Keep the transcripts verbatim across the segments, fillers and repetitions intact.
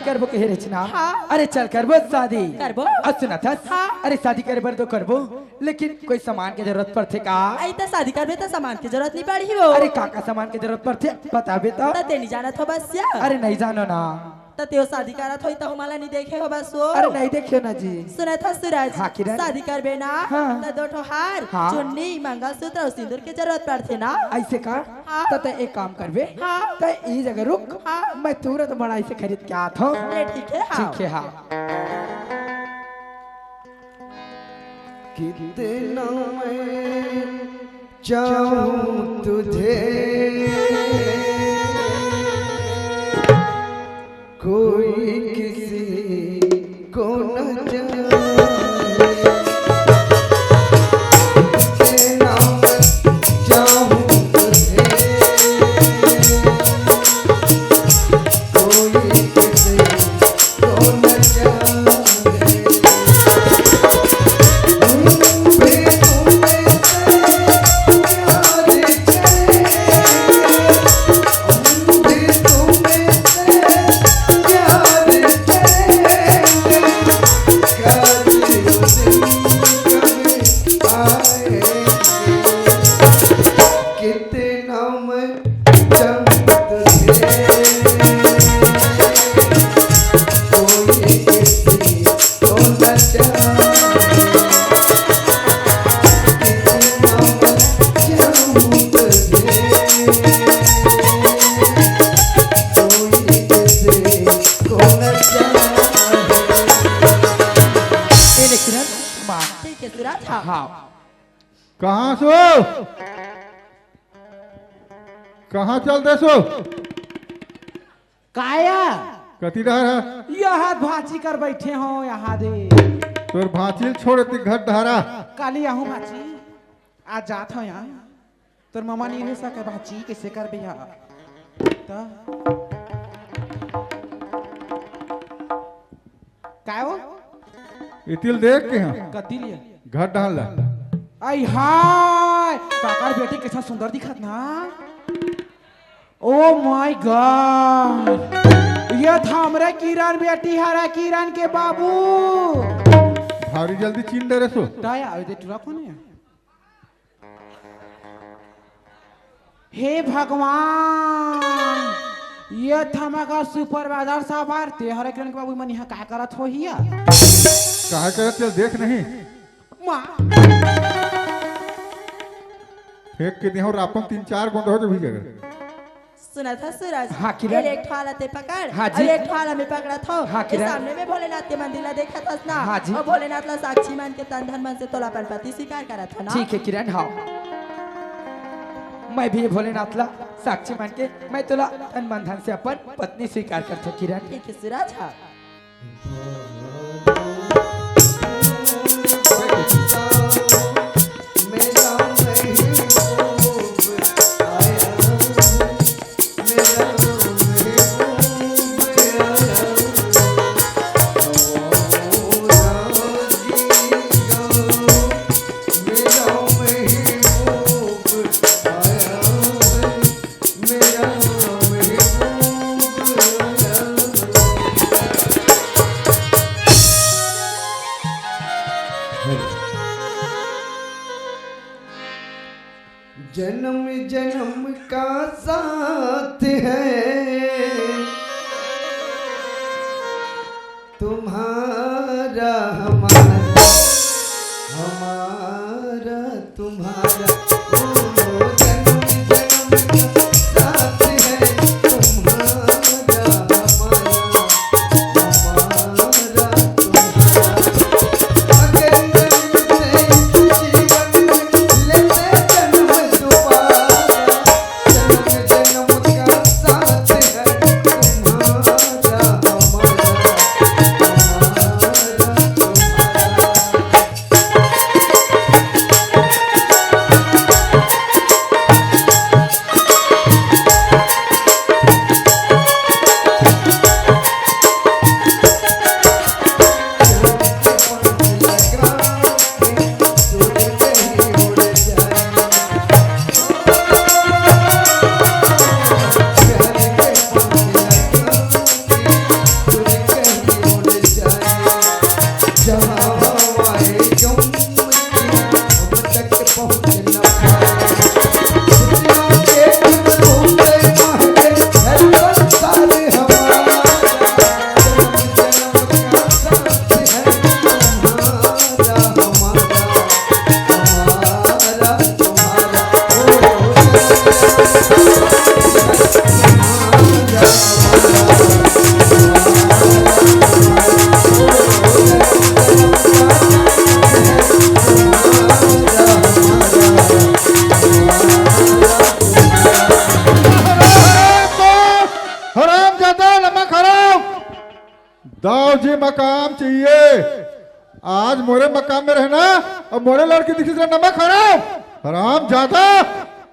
करबो कहे रचना। हाँ। अरे चल करबो शादी। करबो। अउ सुनत हस? हाँ। अरे शादी करे बर तो करबो, लेकिन कोई सामान के जरूरत पड़थे का? अई त शादी करबे त सामान के जरूरत नहीं पड़ही वो। अरे का का सामान के जरूरत पड़थे बताबे त? त ते नहीं जानत हो बस या? अरे नहीं जानो ना। त तेओ शादी करत होही त हमला नहीं देखे हो बस वो। अरे नहीं देखे ना जी। सुनत हस सूरज? हाँ किरण। शादी करबे ना हाँ। त दो ठो हार, हाँ। चुन्नी, मंगलसूत्र अउ सिंदूर के जरूरत पड़थे ना। अइसे का? हाँ। त तैं एक काम करबे, हाँ। तैं ई जगह रुक, हाँ। मैं तुरंत मड़ई से खरीद के आत हँव। ले ठीक है, हाँ। ठीक है, हाँ। कितना मैं चाहूँ तुझे, कोई किसी को न जाने। तेरा नाम चाहूं तुझे, कोई किसी को न जाने। कितना मैं चाहूं तुझे, कोई किसी को न जाने। कितना मैं चाहूं तुझे, कोई किसी को न जाने। ए ले किरण, माँ। ठीक है सूरज, हाँ। हाँ। कहाँ सो? कहाँ चल दे सो? काया? कति डहर है? यहाँ भांची कर बैठे हो, यहाँ दे। तोर भांची ल छोड़ एती घर डहरा। काली आहूं भांची, आज जात हो यहाँ। तोर ममा नहीं रह सके भांची, कइसे करबे हा? त काय हो? एती ल देख के हाँ। कति लिए? घर डहर ला। आई हाय, काकर बेटी कइसा सुंदर दिखत ना। Oh my God, ये त हमरे किरण बेटी हरे, किरण के बाबू। भारी जल्दी चिन्ह डरे सो। ताया, अबे दे टुरा कोन है? हे भगवान, ये त हमर supervisor साहब आर, ते हरे किरण के बाबू मन यहाँ का करत होही या? काहे करत चल देख नहीं। माँ। फेंक के देहो रापन तीन चार गोंद हो जबही जगह। सुनत हस सूरज? हाँ, किरण। ए ले एक ठो आला ते पकड़, हाँ जी। अउ एक ठो आला मैं पकड़त हँव। हाँ, ए किरण। सामने में भोलेनाथ के मंदिर ला देखत हस ना? हाँ जी। अउ भोलेनाथ ला साक्षी मान के तन धन मन से तोला अपन पति स्वीकार करत हँव ना? ठीक है किरण, हाँ। मैं भी भोलेनाथ ला साक्षी मान के मैं तोला तन मन धन से अपन पत्नी स्वीकार करत हँव किरण। ठीक है सूरज, हाँ। जन्म जन्म का साथ है तुम्हारा हमारा, हमारा तुम्हारा, ओ जन्म जन्म का साथ है तुम्हारा हमारा, हमारा तुम्हारा। अगर मरते जीवन लेते जन्म दोबारा, जन्म जन्म का साथ है तुम्हारा हमारा, हमारा तुम्हारा। हराम जादा, नमक हराम। दाऊ जी मकाम चाहिए। आज मोरे मकाम में रहना अउ मोरे लड़की दिखिस रे, नमक हराम, हराम जादा।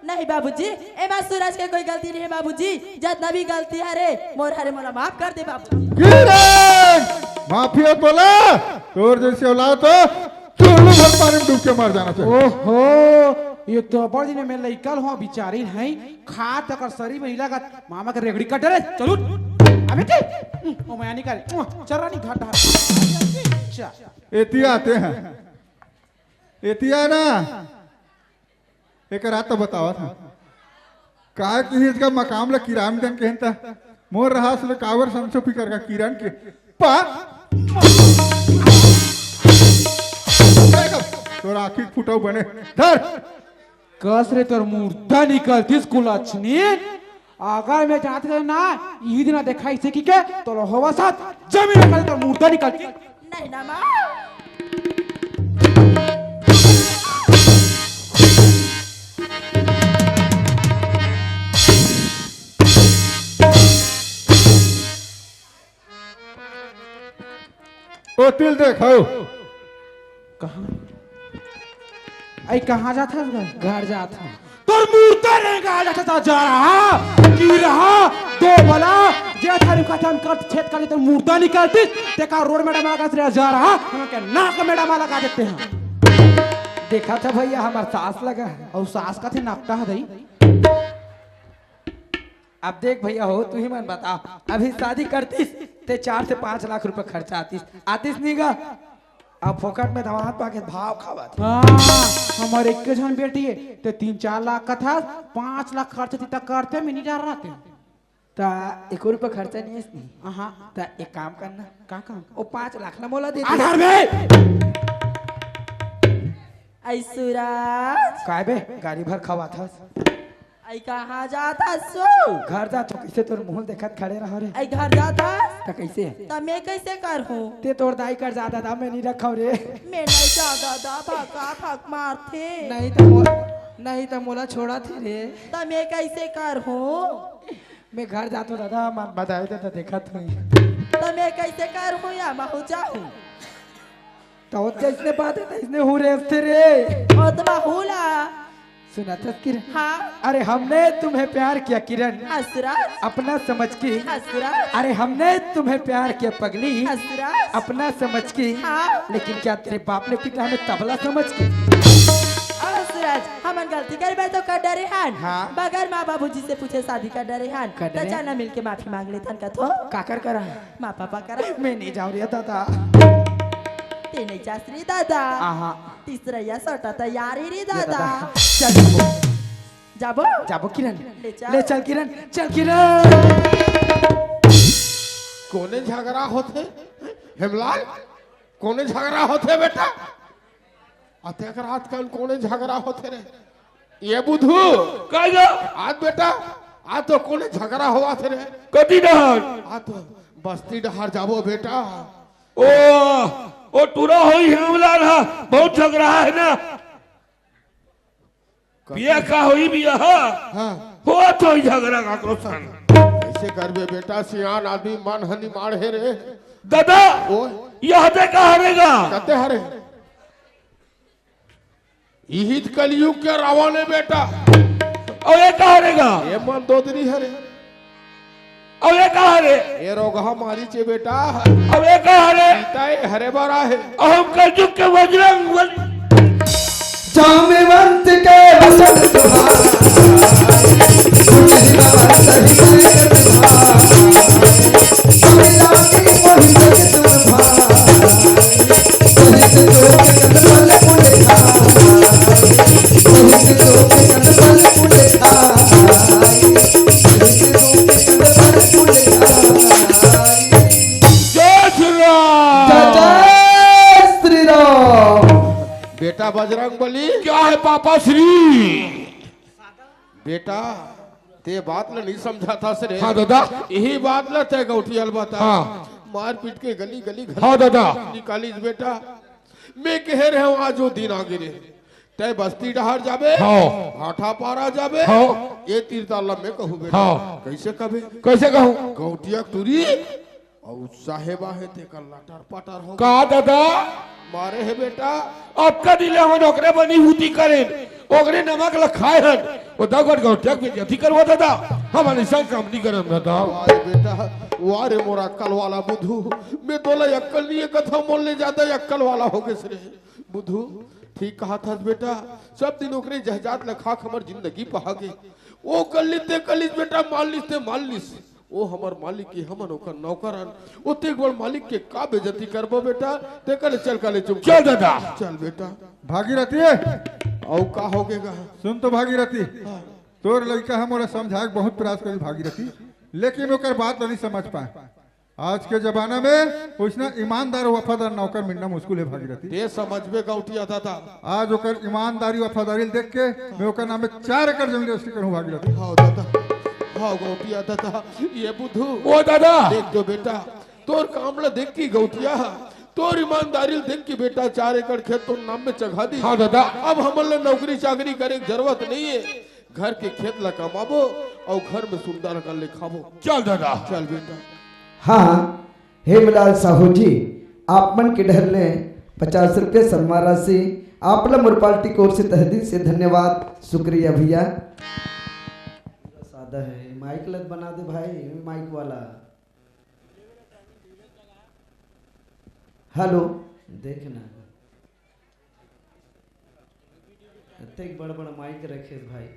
नहीं बाबूजी, एमा सूरज के कोई गलती नहीं है बाबूजी। जतना भी गलती हरे मोर हरे, मोला माफ कर दे बाबूजी। किरण, माफी हो तोला? तोर जैसे औलाद तो चुल्लू भर पानी में डूब के मर जाना चाहिए। ओहो, ये तो बड़ दिन में लइका ल हुआ बिचारी है, खा तकर शरीर में इलाका मामा के रेगड़ी कट रे, चलू। अबे के? ओ मैं निकाल। चर्रा नहीं घाट ढार। चा। एतिया आते हैं। एतिया ना। एक रात तो बतावा था। काय कि इसका मकाम ला किरान दन कहन ता। मोर रहा सुले कावर संसो फिकर का किरण के। पा। तोर आँखी फुटाऊ बने। धर। कस रे तोर मुर्दा निकलतिस कुलछनी। अगर मैं जात गए ना, इही दिन देखा इसे की के, तोर होवा साथ जमीन में तोर मुर्दा निकलतिस। नहीं ना माँ। ओ तिल देख, हौ। कहाँ? आई कहाँ जात हस घर? घर जात हस। तोर मुर्दा रेंगा जात हस, जा रहा, की रहा, दो बला, जे थारी कथन कर, छेद कर, तोर मुर्दा निकलतिस, तेका रोड में डमा लगा, जा रहा, हम के नाक में डमा लगा देते हैं। देखा था भैया, हमार सास लगा है। और सास का थे नापता है दई। अब देख भैया हो, तू ही मन बता, अभी शादी करतिस ते चार से पाँच लाख रुपए खर्चा आतिस, आतिस नहीं गा। अब फोकट में दवात पाके भाव खावत। हाँ, हमारे एक झन बेटी है, ते तीन चार लाख का था, पाँच लाख खर्च थी तक करते, मैं नहीं जा रहा थे। ता एको रुपया खर्चा नहीं है इसमें। हाँ। ता एक काम करना। का काम? वो पाँच लाख ना मोला दे दे। आधार में। आई सूरज। काय बे, गाड़ी भर खवात हस। आई कहाँ जात हस सो? घर जात हो, कैसे तोर मुंह देखत खड़े रहो रे? आई घर जात हस? त कैसे? त मैं कैसे करहूँ? ते तोर दाई कर जादा दा, मैं नहीं रखव रे। मैं नहीं जादा दा, भका भक मारथे। नहीं त मो-, नहीं त मोला छोड़ा थे रे। त मैं कैसे करहूँ? मैं घर जात हो दादा, मन बताए दादा, देखत होई। त मैं कैसे करहूँ या महू जाहूँ? तो जैसने बात है, तैसने हो रहे थे रे। ओ तो बाहुला। सुना था किरण? हाँ। अरे हमने तुम्हें प्यार किया किरण। हाँ सूरज। अपना समझ के। हाँ सूरज। अरे हमने तुम्हें प्यार किया पगली। हाँ सूरज। अपना समझ के। हाँ। लेकिन क्या तेरे बाप ने पीटा हमें तबला समझ के? ओ सूरज, हमन गलती करबे तो कर डरे हन। हाँ। बगैर माँ बाबूजी से पूछे शादी कर डरे हन। कर त डरे? चल ना मिलके माफी मांग लेथन कथो। काकर करा? माँ पापा करा। मैं नहीं जाऊँ रे दादा। ते नहीं जास रे दादा। आहा। तीसरा या सोटा तैयारी रे ये दादा। दादा। चल जाबो। जाबो? जाबो किरण। ले चल। ले चल किरण। चल किरण। कोने झगड़ा होथे? हेमलाल, कोने झगड़ा होथे बेटा? अतेक रात कन कोने झगड़ा होथे रे? ये बुधू। का गा? आज बेटा, आज तो कोने झगड़ा होवत हे रे? कती डहर? आज तो बस्ती डहर जाबो बेटा। ओ, ओ टूरा होई हे हमला रहा, बहुत झगड़ा हे ना। कती? बिया का होई बिया हा? हाँ। होवत होई झगड़ा काकरो संग। कैसे करबे बेटा, सियान आदमी मन हनी माढ़े रे। दादा, ओए। यह दे का हरेगा? कते हरे? इही त कलयुग के रावण हे बेटा। अउ ये का हरे गा? ये मंदोदरी हरे। अउ ये का हरे? ये रोगहा मारीच हे बेटा। अउ ये का हरे? सीता ये हरे बर आहे। अउ हम कलयुग के बजरंग बल- जामवंत के वचन तुम्हारा, कुछ ही भवन सही तुम्हारा। कमिला की मोहि जग तुम भाई, सहित लोक कनवल कुल खाई। बजरंग बली। क्या है पापा श्री? बेटा, ते बात ल नहीं समझा था रे। हाँ दादा। यही बात ल ते गौटिया ल बता। हाँ। मारपीट के गली गली घर हाँ दादा। निकालिस बेटा। मैं कह रहे हूँ, आज वो दिन आ गिरे। तय बस्ती डहार जाबे, हाँ। भाठा पारा जाबे, हाँ। ये तीर ताल ल मैं कहूँ बेटा। हाँ। कैसे कबे? कैसे कहूँ? गौटिया टूरी अउ साहेबा हे तेकर लटर पटर हो का दादा? मारे हे बेटा। अतका दिन ले हमन ओकरे बनी हुती करेन, ओकरे नमक ल खाए हन, ओ दगोट गौटिया के बेइज्जती करवा दादा, हमन अइसन काम नहीं करन दादा। वाह रे बेटा, वाह रे मोर अक्कल वाला बुधू, मैं तोला अक्कल नहीं कथा मोल ले जादा अक्कल वाला हो गेस रे। बुधू, ठीक कहा था बेटा, सब दिन ओकरे जहजात ल खा के हमर जिंदगी पहा गे। ओ कल्ली ते कल्ली बेटा, मान लिस ते मान लिस। ओ हमर मालिक के हमन ओकर नौकर हन। ओतेक बड़ मालिक के का बेइज्जती करबो बेटा? तेकर ले चल काले चुप। चल दादा। चल बेटा। भागीरथी। अउ का हो गे गा? सुन तो भागीरथी। हाँ। तोर लइका ह मोला समझाए के बहुत प्रयास करी भागीरथी, लेकिन ओकर बात ल नहीं समझ पाए। आज के जमाना में ओइसना ईमानदार, वफादार नौकर मिलना मुश्किल हे भागीरथी। ते समझबे गौटिया दादा। आज ओकर ईमानदारी, वफादारी ल देख के मैं ओकर नाम में चार एकड़ जमीन रजिस्ट्री करहूँ भागीरथी। हाँ दादा, हाँ गौटिया दादा, ये बुधू। ओ दादा। देख तो बेटा, तोर काम ल देख के गौटिया, तोर ईमानदारी ल देख के बेटा, चार एकड़ खेत तोर नाम में चघा दी। हाँ दादा। अब हमन ल नौकरी चाकरी करे के जरूरत नहीं हे, घर के खेत ल कमाबो अउ घर में सुंदर कर ले खाबो। चल दादा। चल बेटा। हाँ, हेमलाल साहू जी, आप मन के डहर ले पचास रुपया सम्मान राशि, आप ला मोर पार्टी की ओर से तहे दिल से धन्यवाद, शुक्रिया भैया। सादा है, माइक लत बना दे भाई, माइक वाला। हेलो, देख ना, अतेक बड़ बड़ माइक रखे भाई,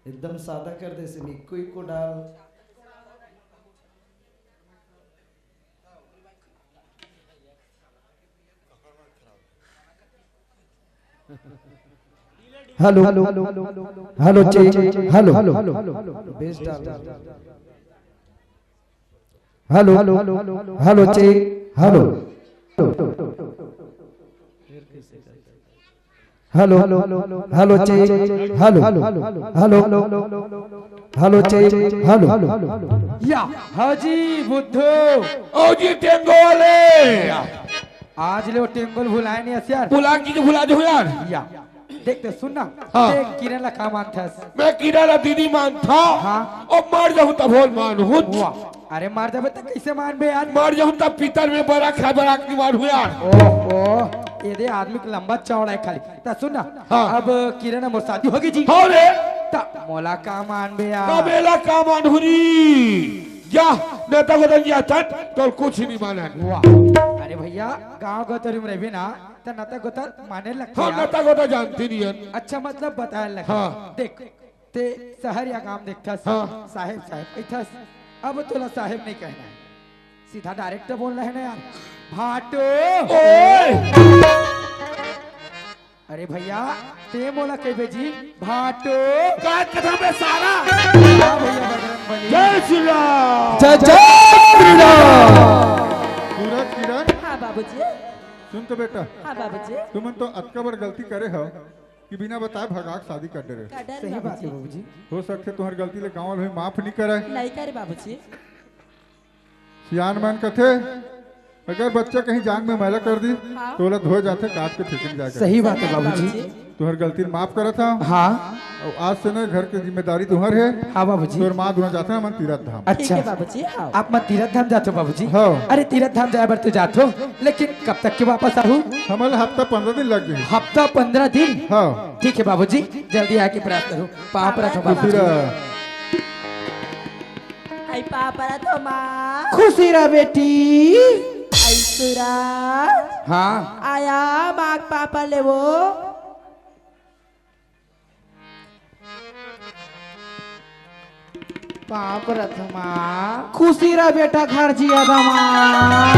एकदम सादा कर दे, सिम इक्को इक्को डाल। Hello, hello, check, hello, bass डाल। Hello, hello, check, hello. Hello, hello, check, hello, hello, hello, check, hello. Yeah, हाँ जी, बुद्धू। ओ जी, टेंगो वाले। या, आज ले वो टेंगो ल भुलाए नहीं हस यार। बुला के भुला दे यार। या, देख तो सुन ना, हाँ। ते किरण ला का मानथस? मैं किरण ला दीदी मानथों। हाँ। अब मर जाहूँ तभो ल मानहूँ। वाह, अरे मर जाबे त कैसे मानबे यार? मर जाहूँ त पीतर में बरा खाए बर आखिरी बार हुआ। ओहो, ये दे आदमी के लंबा चौड़ा है खाली। त सुन ना, हाँ। अब किरण मोर शादी होगे जी। हो रे। त मोला का मानबे यार? अब एला का मानहूँ री? जा, नेता को दन जा चट, तो कुछ नहीं मानन। वाह। अरे भैया, गाँव गतरी में रहबे ना, त नेता गोता माने लगथे हाँ, यार। नेता गोता जानती नहीं है। अच्छा, मतलब बताए लगथे। हाँ। देख, ते शहर या गांव देखथस, हाँ। साहेब, साहेब कहिथस। अब तोला साहेब नहीं कहना है, सीधा डायरेक्ट बोलना है ना यार, भाटो। ओए! अरे भैया, ते मोला कहिबे जी, भाटो। का कथा में सारा? हाँ भैया, बजरंग बली। जय श्री राम। जय जय श्री राम। सूरज किरण। हाँ बाबूजी। सुन तो बेटा। हाँ बाबूजी। तुमन तो अतका बड़ गलती करे हो कि बिना बताए भगा के शादी कर डरे। कर डरे सही बात है बाबूजी। हो सकथे तुम्हर गलती ले गाँव वाले माफ नहीं करे। नहीं करे बाबूजी। सियान मन कथे, अगर बच्चा कहीं जांग में मैला कर दी, हाँ। तो ओला धोए जाथे, काट के फेंकन जाए करथे। सही बात है बाबूजी। तुम्हर गलती माफ करत हंव। हाँ। अउ आज से ना घर के जिम्मेदारी तुम्हर हे। हाँ बाबूजी। तोर माँ दुनो जाथे हमन तीरथ धाम। अच्छा। ठीक है बाबूजी, हाँ। आप मन तीरथ धाम जाथो बाबूजी? हाँ। अरे तीरथ धाम जाए बर तो जाथो, लेकिन कब तक के वापस आहू? हमन ला हफ्ता पंद्रह दिन लग जाही। हफ्ता पंद्रह दिन? हाँ। ठीक है बाबूजी, जल्दी आए के प्रयास करूँ। पाँव परत हंव बाबूजी। खुशी रह। आई पाँव परत हंव माँ। खुशी रह बेटी। आई सूरज। हाँ। आया माँ के पाँव पर लेवो। पाँव परत हंव माँ। खुशी रह बेटा, घर जिया दामाद।